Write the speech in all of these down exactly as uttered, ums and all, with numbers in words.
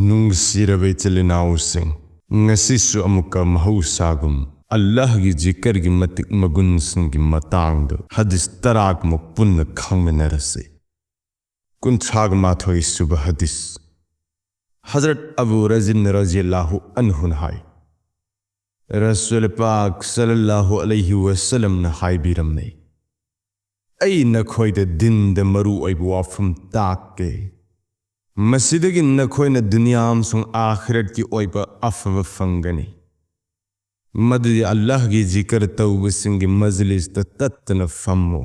ꯅꯨꯡꯁꯤꯔꯕ ꯏꯆꯤꯜ ꯏꯅꯥꯎꯁꯤꯡ, ꯉꯁꯤꯁꯨ ꯑꯃꯨꯛꯀ ꯃꯍꯧꯁꯥꯒꯨꯝ ꯑꯜꯂꯥꯍꯒꯤ ꯖꯤꯀꯔꯒꯤ ꯃꯇꯤꯛ ꯃꯒꯨꯟꯁꯤꯡꯒꯤ ꯃꯇꯥꯡꯗ ꯍꯗꯤꯁ ꯇꯔꯥꯒꯨꯝꯕ ꯄꯨꯟꯅ ꯈꯪꯃꯤꯟꯅꯔꯁꯤ꯫ ꯀꯨꯟꯊ꯭ꯔꯥꯒ ꯃꯥꯊꯣꯏ ꯁꯨꯕ ꯍꯗꯤꯁ꯫ ꯍꯖꯔꯠ ꯑꯕꯨ ꯔꯖꯤꯟ ꯔꯖꯤꯌꯜꯂꯥꯍꯨ ꯑꯟꯍꯨꯅ ꯍꯥꯏ, ꯔꯁꯨꯜ ꯄꯥꯛ ꯁꯜꯂꯜꯂꯥꯍꯨ ꯑꯂꯩꯍꯤ ꯋꯁꯜꯂꯝꯅ ꯍꯥꯏꯕꯤꯔꯝꯃꯤ, "ꯑꯩ ꯅꯈꯣꯏꯗ ꯗꯤꯟꯗ ꯃꯔꯨ ꯑꯣꯏꯕ ꯋꯥꯐꯝ ꯇꯥꯛꯀꯦ꯫ ꯃꯁꯤꯗꯒꯤ ꯅꯈꯣꯏꯅ ꯗꯨꯅꯤꯌꯥ ꯑꯃꯁꯨꯡ ꯑꯥꯈꯤꯔꯠꯀꯤ ꯑꯣꯏꯕ ꯑꯐꯕ ꯐꯪꯒꯅꯤ꯫ ꯃꯗꯨꯗꯤ ꯑꯜꯂꯥꯍꯒꯤ ꯖꯤꯀꯔ ꯇꯧꯕꯁꯤꯡꯒꯤ ꯃꯖꯂꯤꯁꯇ ꯇꯠꯇꯅ ꯐꯝꯃꯨ,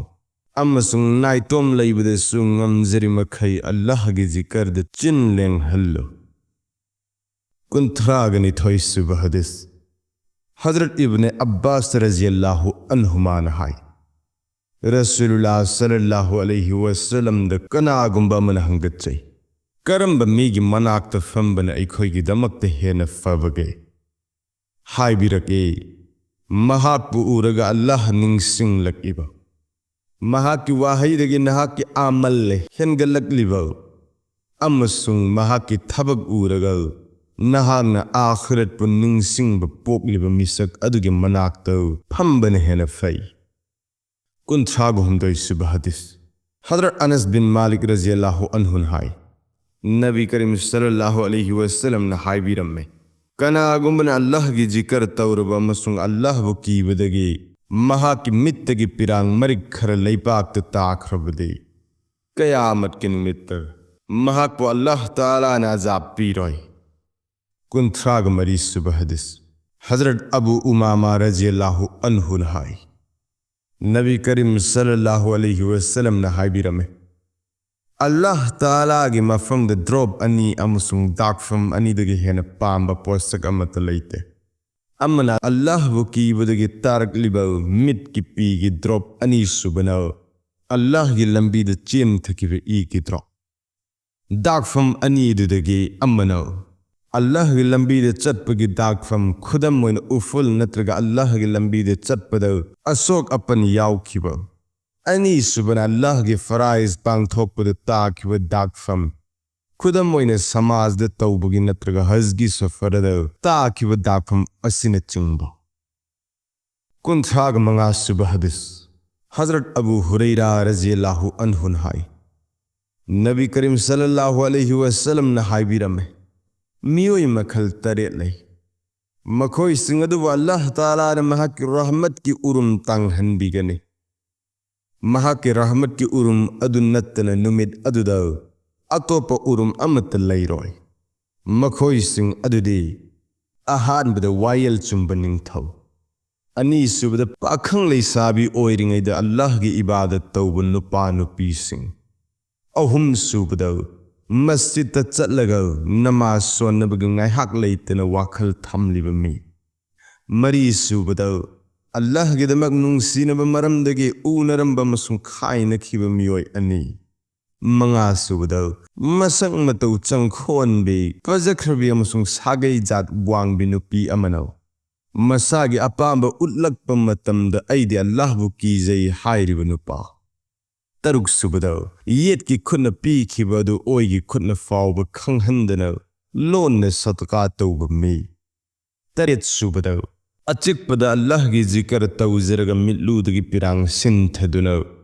ꯑꯃꯁꯨꯡ ꯅꯥꯏꯇꯣꯝ ꯂꯩꯕꯗꯁꯨ ꯉꯝꯖꯔꯤ ꯃꯈꯩ ꯑꯜꯂꯥꯍꯒꯤ ꯖꯤꯀꯔꯗ ꯆꯤꯟ ꯂꯦꯡꯍꯜꯂꯨ"꯫ ꯀꯨꯟꯊ꯭ꯔꯥꯒ ꯅꯤꯊꯣꯏ ꯁꯨꯕ ꯍꯗꯤꯁ꯫ ꯍꯖꯔꯠ ꯏꯕꯅꯦ ꯑꯕ꯭ꯕꯥꯁ ꯔꯖꯤꯌꯜꯂꯥꯍꯨ ꯑꯟꯍꯨꯃꯥꯅ ꯍꯥꯏ, ꯔꯁꯨꯂꯨꯜꯂꯥꯍ ꯁꯜꯂꯜꯂꯥꯍꯨ ꯑꯂꯩꯍꯤ ꯋꯁꯜꯂꯝꯗ ꯀꯅꯥꯒꯨꯝꯕ ꯑꯃꯅ ꯍꯪꯒꯠꯆꯩ, "ꯀꯔꯝꯕ ꯃꯤꯒꯤ ꯃꯅꯥꯛꯇ ꯐꯝꯕꯅ ꯑꯩꯈꯣꯏꯒꯤꯗꯃꯛꯇ ꯍꯦꯟꯅ ꯐꯕꯒꯦ?" ꯍꯥꯏꯕꯤꯔꯛꯏ, "ꯃꯍꯥꯛꯄꯨ ꯎꯔꯒ ꯑꯜꯂꯥꯍ ꯅꯤꯡꯁꯤꯡꯂꯛꯏꯕ, ꯃꯍꯥꯛꯀꯤ ꯋꯥꯍꯩꯗꯒꯤ ꯅꯍꯥꯛꯀꯤ ꯑꯃꯜ ꯍꯦꯟꯒꯠꯂꯛꯂꯤꯕ, ꯑꯃꯁꯨꯡ ꯃꯍꯥꯛꯀꯤ ꯊꯕꯛ ꯎꯔꯒ ꯅꯍꯥꯛꯅ ꯑꯥꯈꯤꯔꯠꯄꯨ ꯅꯤꯡꯁꯤꯡꯕ ꯄꯣꯛꯂꯤꯕ ꯃꯤꯁꯛ ꯑꯗꯨꯒꯤ ꯃꯅꯥꯛꯇ ꯐꯝꯕꯅ ꯍꯦꯟꯅ ꯐꯩ"꯫ ꯀꯨꯟꯊ꯭ꯔꯥꯒ ꯍꯨꯝꯗꯣꯏ ꯁꯨꯕ ꯍꯗꯤꯁ꯫ ꯍꯖꯔꯠ ꯑꯅꯁ ꯕꯤꯟ ꯃꯥꯂꯤꯛ ꯔꯖꯤꯌꯜꯂꯥꯍꯨ ꯑꯟꯍꯨꯅ ꯍꯥꯏ, ꯅꯕꯤ ꯀꯔꯤꯝ ꯁꯜꯂꯜꯂꯥꯍꯨ ꯑꯂꯩꯍꯤ ꯋꯁꯜꯂꯝꯅ ꯍꯥꯏꯕꯤꯔꯝꯃꯤ, "ꯀꯅꯥꯒꯨꯝꯕꯅ ꯑꯜꯂꯥꯍꯒꯤ ꯖꯤꯀꯔ ꯇꯧꯔꯕ ꯑꯃꯁꯨꯡ ꯑꯜꯂꯥꯍꯕꯨ ꯀꯤꯕꯗꯒꯤ ꯃꯍꯥꯛꯀꯤ ꯃꯤꯠꯇꯒꯤ ꯄꯤꯔꯥꯡ ꯃꯔꯤꯛ ꯈꯔ ꯂꯩꯕꯥꯛꯇ ꯇꯥꯈ꯭ꯔꯕꯗꯤ, ꯀꯌꯥꯃꯠꯀꯤ ꯅꯨꯃꯤꯠꯇ ꯃꯍꯥꯛꯄꯨ ꯑꯜꯂꯥꯍ ꯇꯥꯂꯥꯅ ꯑꯖꯥꯕ ꯄꯤꯔꯣꯏ"꯫ ꯀꯨꯟꯊ꯭ꯔꯥꯒ ꯃꯔꯤ ꯁꯨꯕ ꯍꯗꯤꯁ꯫ ꯍꯖꯔꯠ ꯑꯕꯨ ꯎꯃꯥꯃꯥ ꯔꯖꯤꯌꯜꯂꯥꯍꯨ ꯑꯟꯍꯨꯅ ꯍꯥꯏ, ꯅꯕꯤ ꯀꯔꯤꯝ ꯁꯜꯂꯜꯂꯥꯍꯨ ꯑꯂꯩꯍꯤ ꯋꯁꯜꯂꯝꯅ ꯍꯥꯏꯕꯤꯔꯝꯃꯤ, "ꯑꯜꯂꯥꯍ ꯇꯥꯂꯥꯒꯤ ꯃꯐꯝꯗ ꯗ꯭ꯔꯣꯞ ꯑꯅꯤ ꯑꯃꯁꯨꯡ ꯗꯥꯛꯐꯝ ꯑꯅꯤꯗꯒꯤ ꯍꯦꯟꯅ ꯄꯥꯝꯕ ꯄꯣꯠꯁꯛ ꯑꯃꯠꯇ ꯂꯩꯇꯦ꯫ ꯑꯃꯅ ꯑꯜꯂꯥꯍꯕꯨ ꯀꯤꯕꯗꯒꯤ ꯇꯥꯔꯛꯂꯤꯕ ꯃꯤꯠꯀꯤ ꯄꯤꯒꯤ ꯗ꯭ꯔꯣꯞ, ꯑꯅꯤꯁꯨꯕꯅ ꯑꯜꯂꯥꯍꯒꯤ ꯂꯝꯕꯤꯗ ꯆꯦꯟꯊꯈꯤꯕ ꯏꯒꯤ ꯗ꯭ꯔꯣꯞ꯫ ꯗꯥꯛꯐꯝ ꯑꯅꯤꯗꯨꯗꯒꯤ ꯑꯃꯅ ꯑꯜꯂꯥꯍꯒꯤ ꯂꯝꯕꯤꯗ ꯆꯠꯄꯒꯤ ꯗꯥꯛꯐꯝ, ꯈꯨꯗꯝ ꯑꯣꯏꯅ ꯎꯐꯨꯜ ꯅꯠꯇ꯭ꯔꯒ ꯑꯜꯂꯥꯍꯒꯤ ꯂꯝꯕꯤꯗ ꯆꯠꯄꯗ ꯑꯁꯣꯛ ꯑꯄꯟ ꯌꯥꯎꯈꯤꯕ꯫ ꯑꯅꯤꯁꯨꯕꯅ ꯑꯜꯂꯥꯍꯒꯤ ꯐꯔꯥꯏꯖ ꯄꯥꯡꯊꯣꯛꯄꯗ ꯇꯥꯈꯤꯕ ꯗꯥꯛꯐꯝ꯫ ꯈꯨꯗꯝ ꯑꯣꯏꯅ ꯁꯃꯥꯖꯗ ꯇꯧꯕꯒꯤ ꯅꯠꯇ꯭ꯔꯒ ꯍꯖꯒꯤ ꯁꯐꯔꯗ ꯇꯥꯈꯤꯕ ꯗꯥꯛꯐꯝ ꯑꯁꯤꯅꯆꯤꯡꯕ꯫ ꯀꯨꯟꯊ꯭ꯔꯥꯒ ꯃꯉꯥ ꯁꯨꯕ ꯍꯗꯤꯁ꯫ ꯍꯖꯔꯠ ꯑꯕꯨ ꯍꯨꯔꯩꯔꯥ ꯔꯖꯤꯌꯜꯂꯥꯍꯨ ꯑꯟꯍꯨꯅ ꯍꯥꯏ, ꯅꯕꯤ ꯀꯔꯤꯝ ꯁꯜꯂꯜꯂꯥꯍꯨ ꯑꯂꯩꯍꯤ ꯋꯁꯜꯂꯝꯅ ꯍꯥꯏꯕꯤꯔꯝꯃꯦ, ꯃꯤꯑꯣꯏ ꯃꯈꯜ ꯇꯔꯦꯠ ꯂꯩ꯫ ꯃꯈꯣꯏꯁꯤꯡ ꯑꯗꯨꯕꯨ ꯑꯜꯂꯥꯍ ꯇꯥꯂꯥꯅ ꯃꯍꯥꯛꯀꯤ ꯔꯍꯃꯠꯀꯤ ꯎꯔꯨꯝ ꯇꯥꯡꯍꯟꯕꯤꯒꯅꯤ꯫ ꯃꯍꯥꯛꯀꯤ ꯔꯍꯃꯠꯀꯤ ꯎꯔꯨꯝ ꯑꯗꯨ ꯅꯠꯇꯅ ꯅꯨꯃꯤꯠ ꯑꯗꯨꯗ ꯑꯇꯣꯞꯄ ꯎꯔꯨꯝ ꯑꯃꯠꯇ ꯂꯩꯔꯣꯏ꯫ ꯃꯈꯣꯏꯁꯤꯡ ꯑꯗꯨꯗꯤ, ꯑꯍꯥꯟꯕꯗ ꯋꯥꯌꯦꯜ ꯆꯨꯝꯕ ꯅꯤꯡꯊꯧ, ꯑꯅꯤꯁꯨꯕꯗ ꯄꯥꯈꯪ ꯂꯩꯁꯥꯕꯤ ꯑꯣꯏꯔꯤꯉꯩꯗ ꯑꯜꯂꯥꯍꯒꯤ ꯏꯕꯥꯗꯠ ꯇꯧꯕ ꯅꯨꯄꯥ ꯅꯨꯄꯤꯁꯤꯡ, ꯑꯍꯨꯝꯁꯨꯕꯗ ꯃꯁꯖꯤꯗꯇ ꯆꯠꯂꯒ ꯅꯃꯥꯖ ꯁꯣꯟꯅꯕꯒꯤ ꯉꯥꯏꯍꯥꯛ ꯂꯩꯇꯅ ꯋꯥꯈꯜ ꯊꯝꯂꯤꯕ ꯃꯤ, ꯃꯔꯤꯁꯨꯕꯗ ꯑꯜꯂꯥꯍꯒꯤꯗꯃꯛ ꯅꯨꯡꯁꯤꯅꯕ ꯃꯔꯝꯗꯒꯤ ꯎꯅꯔꯝꯕ ꯑꯃꯁꯨꯡ ꯈꯥꯏꯅꯈꯤꯕ ꯃꯤꯑꯣꯏ ꯑꯅꯤ, ꯃꯉꯥꯁꯨꯕꯗ ꯃꯁꯛ ꯃꯇꯧ ꯆꯪꯈꯣꯟꯕꯤ, ꯐꯖꯈ꯭ꯔꯕꯤ ꯑꯃꯁꯨꯡ ꯁꯥꯒꯩ ꯖꯥꯠ ꯋꯥꯡꯕꯤ ꯅꯨꯄꯤ ꯑꯃꯅ ꯃꯁꯥꯒꯤ ꯑꯄꯥꯝꯕ ꯎꯠꯂꯛꯄ ꯃꯇꯝꯗ "ꯑꯩꯗꯤ ꯑꯜꯂꯥꯍꯕꯨ ꯀꯤꯖꯩ" ꯍꯥꯏꯔꯤꯕ ꯅꯨꯄꯥ꯫ ꯇꯔꯨꯛꯁꯨꯕꯗ, ꯌꯦꯠꯀꯤ ꯈꯨꯠꯅ ꯄꯤꯈꯤꯕ ꯑꯗꯨ ꯑꯣꯏꯒꯤ ꯈꯨꯠꯅ ꯐꯥꯎꯕ ꯈꯪꯍꯟꯗꯅ ꯂꯣꯟꯅ ꯁꯗꯀꯥ ꯇꯧꯕ ꯃꯤ꯫ ꯇꯔꯦꯠꯁꯨꯕꯗ, ꯑꯆꯤꯛꯄꯗ ꯑꯜꯂꯥꯍꯒꯤ ꯖꯤꯀꯔ ꯇꯧꯖꯔꯒ ꯃꯤꯠꯂꯨꯗꯒꯤ ꯄꯤꯔꯥꯡ ꯁꯤꯟꯊꯗꯨꯅ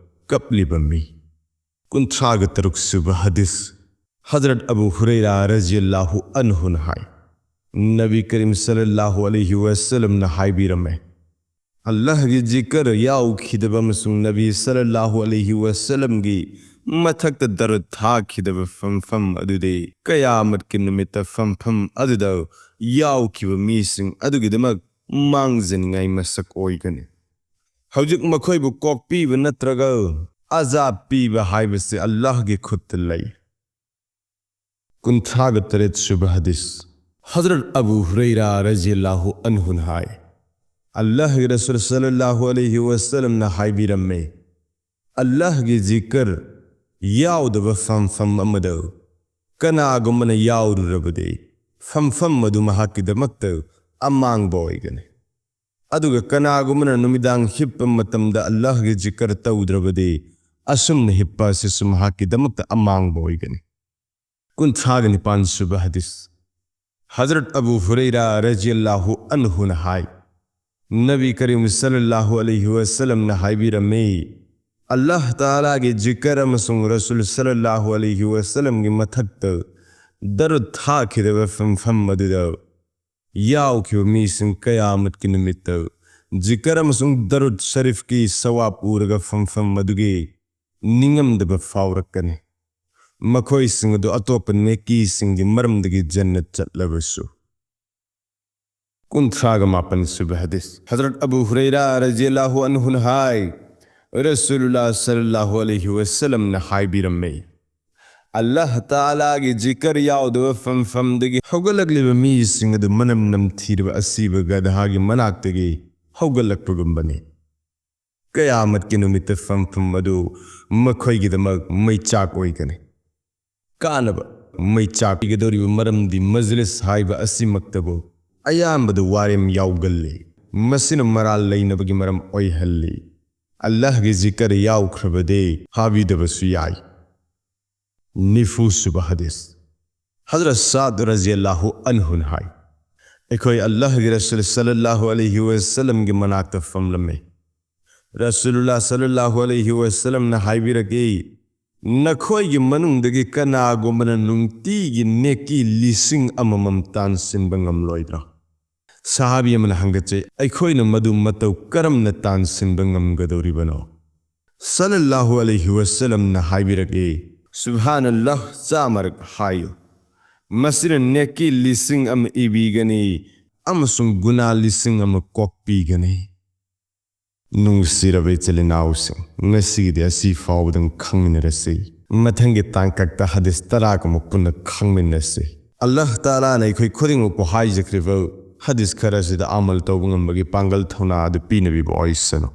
ꯀꯞꯂꯤꯕ ꯃꯤ꯫ ꯀꯨꯟꯊ꯭ꯔꯥꯒ ꯇꯔꯨꯛ ꯁꯨꯕ ꯍꯗꯤꯁ꯫ ꯍꯖꯔꯠ ꯑꯕꯨ ꯍꯨꯔꯩꯔꯥ ꯔꯖꯤꯌꯜꯂꯥꯍꯨ ꯑꯟꯍꯨꯅ ꯍꯥꯏ, ꯅꯕꯤ ꯀꯔꯤꯝ ꯁꯜꯂꯜꯂꯥꯍꯨ ꯑꯂꯩꯍꯤ ꯋꯁꯜꯂꯝꯅ ꯍꯥꯏꯕꯤꯔꯝꯃꯦ, ꯑꯜꯂꯥꯍꯒꯤ ꯖꯤꯀꯔ ꯌꯥꯎꯈꯤꯗꯕ ꯑꯃꯁꯨꯡ ꯅꯕꯤ ꯁꯜꯂꯜꯂꯥꯍꯨ ꯑꯂꯩꯍꯤ ꯋꯁꯜꯂꯝꯒꯤ ꯃꯊꯛꯇ ꯗꯔꯨꯗ ꯊꯥꯈꯤꯗꯕ ꯐꯝꯐꯝ ꯑꯗꯨꯗꯤ ꯀꯌꯥꯃꯠꯀꯤ ꯅꯨꯃꯤꯠꯇ ꯐꯝꯐꯝ ꯑꯗꯨꯗ ꯌꯥꯎꯈꯤꯕ ꯃꯤꯁꯤꯡ ꯑꯗꯨꯒꯤꯗꯃꯛ ꯃꯥꯡꯖꯅꯤꯡꯉꯥꯏ ꯃꯁꯛ ꯑꯣꯏꯒꯅꯤ꯫ ꯍꯧꯖꯤꯛ ꯃꯈꯣꯏꯕꯨ ꯀꯣꯛꯄꯤꯕ ꯅꯠꯇ꯭ꯔꯒ ꯑꯖꯥꯕ ꯄꯤꯕ ꯍꯥꯏꯕꯁꯤ ꯑꯜꯂꯥꯍꯒꯤ ꯈꯨꯠꯇ ꯂꯩ꯫ ꯀꯨꯟꯊ꯭ꯔꯥꯒ ꯇꯔꯦꯠ ꯁꯨꯕ ꯍꯗꯤꯁ꯫ ꯍꯖꯔꯠ ꯑꯕꯨ ꯍꯨꯔꯩꯔꯥ ꯔꯖꯤꯌꯜꯂꯥꯍꯨ ꯑꯟꯍꯨꯅ ꯍꯥꯏ, ꯑꯜꯂꯥꯍꯒꯤ ꯔꯁꯨꯜ ꯁꯜꯂꯜꯂꯥꯍꯨ ꯑꯂꯩꯍꯤ ꯋꯁꯜꯂꯝꯅ ꯍꯥꯏꯕꯤꯔꯝꯃꯦ, ꯑꯜꯂꯥꯍꯒꯤ ꯖꯤꯀꯔ ꯌꯥꯎꯗꯕ ꯐꯝꯐꯝ ꯑꯃꯗ ꯀꯅꯥꯒꯨꯝꯕꯅ ꯌꯥꯎꯔꯨꯔꯕꯗꯤ ꯐꯝꯐꯝ ꯑꯗꯨ ꯃꯍꯥꯛꯀꯤꯗꯃꯛꯇ ꯑꯃꯥꯡꯕ ꯑꯣꯏꯒꯅꯤ꯫ ꯑꯗꯨꯒ ꯀꯅꯥꯒꯨꯝꯕꯅ ꯅꯨꯃꯤꯗꯥꯡ ꯍꯤꯞꯄ ꯃꯇꯝꯗ ꯑꯜꯂꯥꯍꯒꯤ ꯖꯤꯀꯔ ꯇꯧꯗ꯭ꯔꯕꯗꯤ ꯑꯁꯨꯝꯅ ꯍꯤꯞꯄ ꯑꯁꯤꯁꯨ ꯃꯍꯥꯛꯀꯤꯗꯃꯛꯇ ꯑꯃꯥꯡꯕ ꯑꯣꯏꯒꯅꯤ꯫ ꯀꯨꯟꯊ꯭ꯔꯥꯒ ꯅꯤꯄꯥꯟ ꯁꯨꯕ ꯍꯗꯤꯁ꯫ ꯍꯖꯔꯠ ꯑꯕꯨ ꯍꯨꯔꯩꯔꯥ ꯔꯖꯤꯌꯜꯂꯥꯍꯨ ꯑꯟꯍꯨꯅ ꯍꯥꯏ, ꯅꯕꯤ ꯀꯔꯤꯝ ꯁꯜꯂꯜꯂꯥꯍꯨ ꯑꯂꯩꯍꯤ ꯋꯁꯜꯂꯝꯅ ꯍꯥꯏꯕꯤꯔꯝꯃꯤ, ꯑꯜꯂꯥꯍ ꯇꯥꯂꯥꯒꯤ ꯖꯤꯀꯔ ꯑꯃꯁꯨꯡ ꯔꯁꯨꯜ ꯁꯜꯂꯜꯂꯥꯍꯨ ꯑꯂꯩꯍꯤ ꯋꯁꯜꯂꯝꯒꯤ ꯃꯊꯛꯇ ꯗꯔꯨꯗ ꯊꯥꯈꯤꯗꯕ ꯐꯝꯐꯝ ꯑꯗꯨꯗ ꯌꯥꯎꯈꯤꯕ ꯃꯤꯁꯤꯡ ꯀꯌꯥꯃꯠꯀꯤ ꯅꯨꯃꯤꯠꯇ ꯖꯤꯀꯔ ꯑꯃꯁꯨꯡ ꯗꯔꯨꯗ ꯁꯔꯤꯐꯀꯤ ꯁꯋꯥꯕ ꯎꯔꯒ ꯐꯝꯐꯝ ꯑꯗꯨꯒꯤ ꯅꯤꯡꯉꯝꯗꯕ ꯐꯥꯎꯔꯛꯀꯅꯤ꯫ ꯃꯈꯣꯏꯁꯤꯡ ꯑꯗꯨ ꯑꯇꯣꯞꯄ ꯅꯦꯀꯤꯁꯤꯡꯒꯤ ꯃꯔꯝꯗꯒꯤ ꯖꯟꯅꯠ ꯆꯠꯂꯕꯁꯨ꯫ ꯀꯨꯟꯊ꯭ꯔꯥꯒ ꯃꯥꯄꯟ ꯁꯨꯕ ꯍꯗꯤꯁ꯫ ꯍꯖꯔꯠ ꯑꯕꯨ ꯍꯨꯔꯩꯔꯥ ꯔꯖꯤꯌꯜꯂꯥꯍꯨ ꯑꯟꯍꯨꯅ ꯍꯥꯏ, ꯔꯁꯨꯂꯨꯜꯂꯥ ꯁꯜꯂꯜꯂꯥꯍꯨ ꯑꯂꯩꯍꯤ ꯋꯁꯜꯂꯝꯅ ꯍꯥꯏꯕꯤꯔꯝꯃꯤ, ꯑꯜꯂꯥꯍ ꯇꯥꯂꯥꯒꯤ ꯖꯤꯀꯔ ꯌꯥꯎꯗꯕ ꯐꯝꯐꯝꯗꯒꯤ ꯍꯧꯒꯠꯂꯛꯂꯤꯕ ꯃꯤꯁꯤꯡ ꯑꯗꯨ ꯃꯅꯝ ꯅꯝꯊꯤꯔꯕ ꯑꯁꯤꯕ ꯒꯙꯥꯒꯤ ꯃꯅꯥꯛꯇꯒꯤ ꯍꯧꯒꯠꯂꯛꯄꯒꯨꯝꯕꯅꯤ꯫ ꯀꯌꯥꯃꯠꯀꯤ ꯅꯨꯃꯤꯠꯇ ꯐꯝꯐꯝ ꯑꯗꯨ ꯃꯈꯣꯏꯒꯤꯗꯃꯛ ꯃꯩꯆꯥꯛ ꯑꯣꯏꯒꯅꯤ꯫ ꯀꯥꯅꯕ꯫ ꯃꯩꯆꯥꯛ ꯄꯤꯒꯗꯧꯔꯤꯕ ꯃꯔꯝꯗꯤ ꯃꯖꯂꯤꯁ ꯍꯥꯏꯕ ꯑꯁꯤꯃꯛꯇꯕꯨ ꯑꯌꯥꯝꯕꯗ ꯋꯥꯔꯦꯝ ꯌꯥꯎꯒꯜꯂꯤ꯫ ꯃꯁꯤꯅ ꯃꯔꯥꯜ ꯂꯩꯅꯕꯒꯤ ꯃꯔꯝ ꯑꯣꯏꯍꯜꯂꯤ꯫ ꯑꯜꯂꯥꯍꯒꯤ ꯖꯤꯀꯔ ꯌꯥꯎꯈ꯭ꯔꯕꯗꯤ ꯐꯥꯕꯤꯗꯕꯁꯨ ꯌꯥꯏ꯫ ꯅꯤꯐꯨ ꯁꯨꯕ ꯍꯗꯤꯁ꯫ ꯍꯖꯔꯠ ꯁꯥꯗ ꯔꯖꯤꯌꯜꯂꯥꯍꯨ ꯑꯟꯍꯨꯅ ꯍꯥꯏ, ꯑꯩꯈꯣꯏ ꯑꯜꯂꯥꯍꯒꯤ ꯔꯁꯨꯜ ꯁꯜꯂꯜꯂꯥꯍꯨ ꯑꯂꯩꯍꯤ ꯋꯁꯜꯂꯝꯒꯤ ꯃꯅꯥꯛꯇ ꯐꯝꯂꯝꯃꯤ꯫ ꯔꯁꯨꯂꯨꯜꯂꯥ ꯁꯜꯂꯜꯂꯥꯍꯨ ꯑꯂꯩꯍꯤ ꯋꯁꯜꯂꯝꯅ ꯍꯥꯏꯕꯤꯔꯛꯏ, ꯅꯈꯣꯏꯒꯤ ꯃꯅꯨꯡꯗꯒꯤ ꯀꯅꯥꯒꯨꯝꯕꯅ ꯅꯨꯡꯇꯤꯒꯤ ꯅꯦꯀꯤ ꯂꯤꯁꯤꯡ ꯑꯃꯃꯝ ꯇꯥꯟꯁꯤꯟꯕ ꯉꯝꯂꯣꯏꯗ꯭ꯔꯥ? ꯁꯍꯥꯕꯤ ꯑꯃꯅ ꯍꯪꯒꯠꯆꯩ, ꯑꯩꯈꯣꯏꯅ ꯃꯗꯨ ꯃꯇꯧ ꯀꯔꯝꯅ ꯇꯥꯟꯁꯤꯟꯕ ꯉꯝꯒꯗꯧꯔꯤꯕꯅꯣ? ꯁꯜꯂꯜꯂꯥꯍꯨ ꯑꯂꯩꯍꯤ ꯋꯁꯜꯂꯝꯅ ꯍꯥꯏꯕꯤꯔꯛꯏ, ꯁꯨꯕꯍꯥꯅꯜꯂꯥꯍ ꯆꯥꯝꯃꯔꯛ ꯍꯥꯏꯌꯨ꯫ ꯃꯁꯤꯅ ꯅꯦꯀꯤ ꯂꯤꯁꯤꯡ ꯑꯃ ꯏꯕꯤꯒꯅꯤ ꯑꯃꯁꯨꯡ ꯒꯨꯅꯥ ꯂꯤꯁꯤꯡ ꯑꯃ ꯀꯣꯛꯄꯤꯒꯅꯤ꯫ ꯅꯨꯡꯁꯤꯔꯕ ꯏꯆꯤꯜ ꯏꯅꯥꯎꯁꯤꯡ, ꯉꯁꯤꯒꯤꯗꯤ ꯑꯁꯤ ꯐꯥꯎꯕꯗꯪ ꯈꯪꯃꯤꯟꯅꯔꯁꯤ꯫ ꯃꯊꯪꯒꯤ ꯇꯥꯡꯀꯛꯇ ꯍꯗꯤꯁ ꯇꯔꯥꯒꯨꯝꯕ ꯄꯨꯟꯅ ꯈꯪꯃꯤꯟꯅꯁꯤ꯫ ꯑꯜꯂꯥꯍ ꯇꯥꯂꯥꯅ ꯑꯩꯈꯣꯏ ꯈꯨꯗꯤꯡꯃꯛꯄꯨ ꯍꯥꯏꯖꯈ꯭ꯔꯤꯕ ꯍꯗꯤꯁ ꯈꯔꯁꯤꯗ ꯑꯃꯜ ꯇꯧꯕ ꯉꯝꯕꯒꯤ ꯄꯥꯡꯒꯜ ꯊꯧꯅꯥ ꯑꯗꯨ ꯄꯤꯅꯕꯤꯕ ꯑꯣꯏꯁꯅꯨ꯫